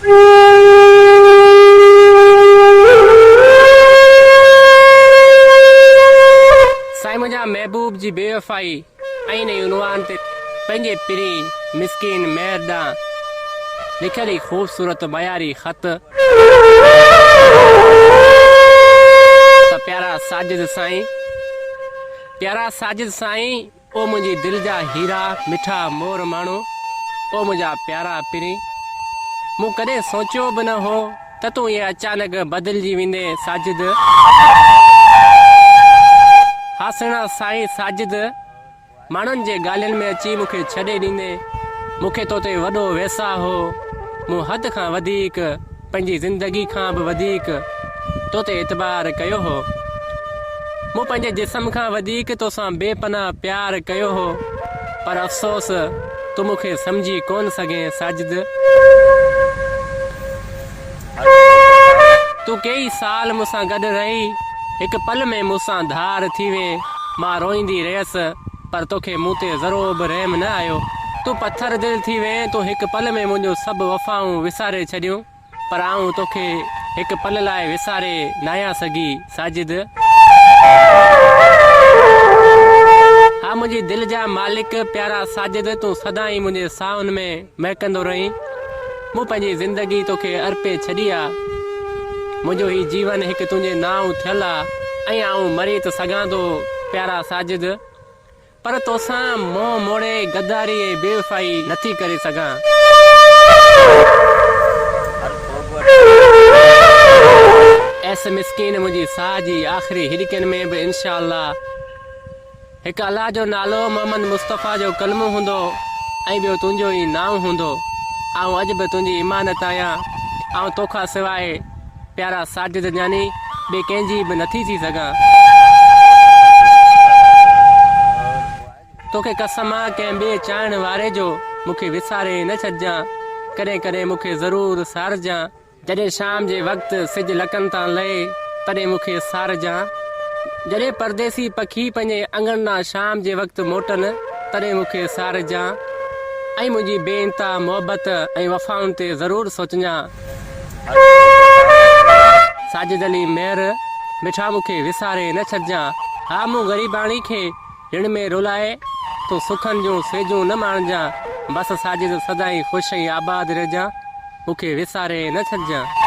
سائين منهنجا محبوب جي بيوفائي ۽ انهي عنوان تي پنهنجي پرين مسڪين مهر ڏانهن لکيل هي خوبصورت معياري خط ته پيارا ساجد سائين پيارا ساجد سائين او منهنجي دل جا هيرا مٺا مور ماڻهو او منهنجا پيارا پرين مون ڪڏهن سوچيو به نه هو ته تون ائين اچانڪ بدلجي ويندين ساجد. ها سهڻا سائين ساجد ماڻهن جي ڳالهين ۾ اچي مون کي ڇڏي ڏيندين مون کي تو تي وڏو ويساهه هو مون حد کان وڌيڪ پنهنجي زندگي کان به وڌيڪ تو تي اعتبار ڪيو هو. مون پنهنجي جسم کان وڌيڪ توسان بي پناهه پيار ڪيو هو. پر افسوس تون مون کي سمجهي ڪونه سگهين ساجد. تون ڪيئي سال مون سان گڏ رهي هڪ پل ۾ مون سان ڌار ٿي وئين. مان روئيندي رهيس پر توکي مون تي ذرو به رحم نه آيو. تون پٿر دل ٿي وئين، تون هڪ پل ۾ منهنجون سڀ وفائون وساري ڇڏيون، پر آئون توکي هڪ پل لاء وساري ناهيان سگهي، ساجد. ها منهنجي دل جا مالڪ، پيارا ساجد، تون سدائين منهنجي ساهن ۾ مهڪندو رهين. مون پنهنجي زندگي توکي ارپي ڇڏي آ. منهنجو هي جيون هڪ تنهنجي نانء ٿيل آ ۽ آئون مري ته سگهان ٿو، پيارا ساجد. پر توسان منهن موڙي غداري ۽ بيوفائي نٿي ڪري سگهان. ايس مسڪين منهنجي ساهه جي آخري هڏڪين ۾ به انشاء الله هڪ الله جو نالو محمد مصطفيٰ جو ڪلمو هوندو ۽ ٻيو تنهنجو ئي نانء هوندو. آئون اڄ به تنهنجي امانت آهيان. آئون توکان سواء پيارا ساجد جاني ٻئي ڪنهن جي به نٿي ٿي سگهان. توکي قسم آ ڪنهن ٻئي چاهڻ واري جو مون کي وساري نه ڇڏجان. ڪڏهن ڪڏهن مون کي ضرور سارجان. جڏهن شام جي وقت سج لڪن تان لهي تڏهن مون کي سارجان. جڏهن پرديسي پکي پنهنجي اڱڻ ڏانهن شام جي وقت موٽن تڏهن مون کي سارجان. ۽ منهنجي بي انتها محبت ۽ وفائن تي ضرور سوچجان. ساجد علي مهر، مٺا مون کي وساري نه ڇڏجان. ها مون غريباڻي کي رڻ ۾ رولائي، تون سکن جون سيجون نه ماڻجان. بس ساجد سدائين خوش ۽ آباد رهجان، مون کي وساري نه ڇڏجان.